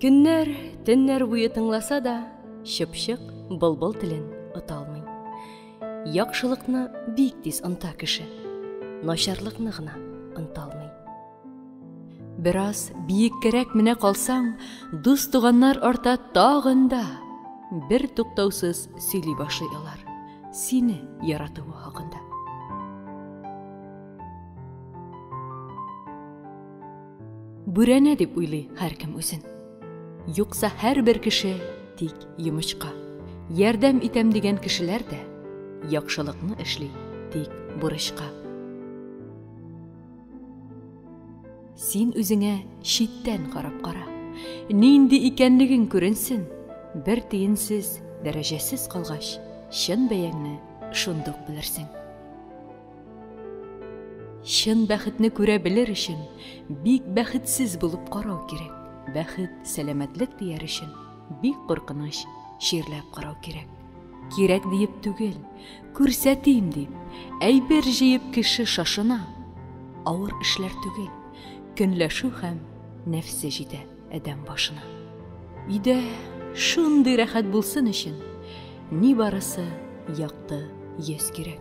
Көннәр, төннәр буе тыңласа да, чыпчык былбыл телен ота алмый. Яхшылыкны бик тиз оныта кеше, начарлыкны гына оныта алмый. Бераз биеккәрәк менә калсаң, дус-туганнар арта тагын да. Бер туктаусыз сөйли башлый алар сине яратуы хакында. Бүрәнә дип уйлый һәркем үзен. Юкса һәрбер кеше тик йомычка. Ярдәм итәм дигән кешеләр дә яхшылыкны эшли тик бурычка. Син үзеңә читтән карап кара. Нинди икәнлегең күренсен. Бер тиенсез, дәрәҗәсез калгач, чын бәяңне шундук белерсең. Чын бәхетне күрә белер өчен бик бәхетсез булып карау кирәк. Бәхет, сәламәтлек дияр өчен бик куркыныч чирләп карау кирәк. Кирәк диеп түгел, күрсәтим дип, әйбер җыеп кеше шашына. Авыр эшләр түгел, көнләшү һәм нәфсе җитә адәм башына. Өйдә шундый рәхәт булсын өчен ни барысы якты йөз кирәк.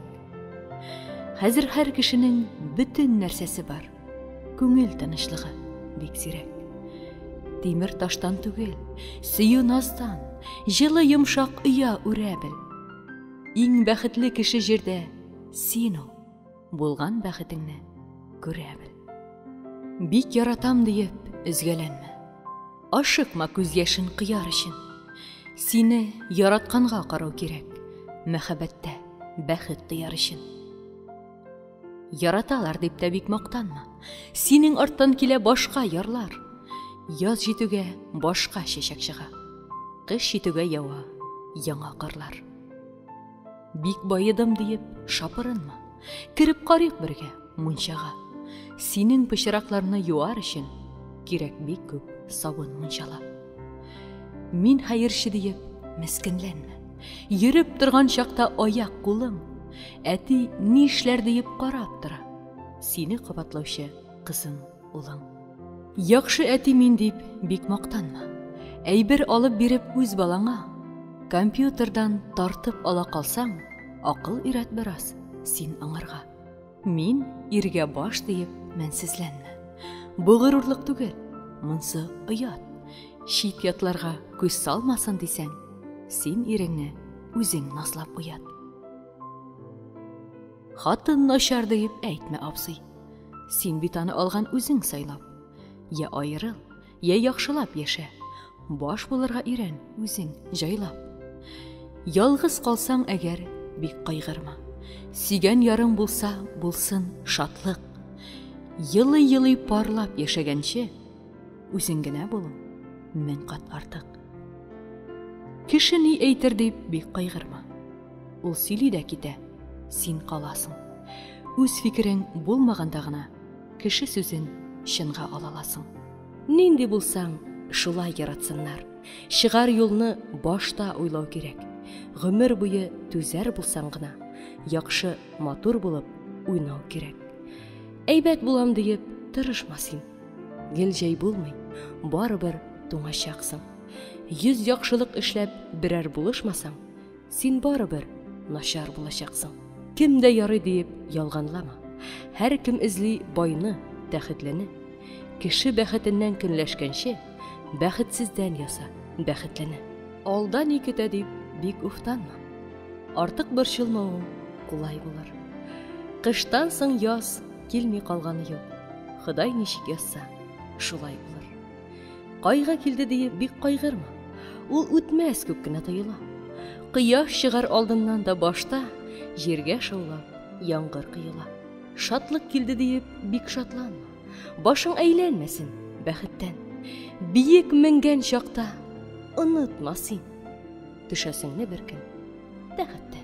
Хәзер һәр кешенең бөтен нәрсәсе бар. Күңел тынычлыгы бик сирәк. Тимер таштан түгел, сөю наздан, җылы йомшак оя үрә бел. Иң бәхетле кеше җирдә син ул. Булган бәхетеңне күрә бел. Бик яратам диеп өзгәләнмә. Ашыкма күз яшен кыяр өчен. Сине яратканга карау кирәк, мәхәббәттә бәхет тояр өчен. Яраталар дип тә бик мактанма. Синең арттан килә башка ярлар. Яз җитүгә башка чәчәк чыга. Кыш җитүгә ява яңа карлар. Бик баедым диеп шапырынма. Кереп карыйк бергә мунчага. Синең пычракларны юар өчен кирәк бик күп сабын мунчала. Мин хәерче диеп мескенләнмә. Йөреп торган чакта аяк кулың. Әти нишләр диеп карап тора. Сине кабатлаучы кызың, улың. Яхшы әти мин дип бик мактанма. Әйбер алып биреп үз балаңа. Компьютердан тартып ала калсаң, акыл өйрәт бераз син аңарга. Мин иргә баш диеп мәнсезләнмә. Бу горурлык түгел, монсы оят. Чит ятларга күз салмасын дисәң, син иреңне үзең назлап уят. Хатын начар диеп әйтмә, абзый. Син бит аны алган үзең сайлап. Я аерыл, я яхшылап яшә. Баш булырга өйрән үзең җайлап. Ялгыз калсаң әгәр, бик кайгырма. Сөйгән ярың булса, булсын шатлык. Елый-елый парлап яшәгәнче, үзең генә булу мең кат артык. Кеше ни әйтер дип бик кайгырма. Ул сөйли дә китә, син каласың. Үз фикерең булмаганда гына кеше сүзен чынга ала аласың. Нинди булсаң, шулай яратсыннар. Чыгар юлны башта уйлау кирәк. Гомер буе түзәр булсаң гына, яхшы, матур булып уйнау кирәк. Әйбәт булам диеп тырышма син. Гел җәй булмый, барыбер туңачаксың. Йөз яхшылык эшләп берәр булышмасаң, син барыбер начар булачаксың. Кем дә ярый диеп ялганлама. Һәркем эзли байны, тәхетлене. Кеше бәхетеннән көнләшкәнче, бәхетсездән яса бәхетлене. Алда ни көтә дип бик уфтанма. Артык борчылмавың кулай булыр. Кыштан соң яз килми калганы юк. Ходай ничек язса, шулай булыр. Кайгы килде диеп бик кайгырма. Ул үтмәс күк кенә тоела. Кояш чыгар алдыннан да башта җиргә шаулап яңгыр коела. Шатлык килде диеп бик шатланма. Башың әйләнмәсен бәхеттән. Биек менгән чакта онытма син. Төшәсеңне бер көн тәхеттән.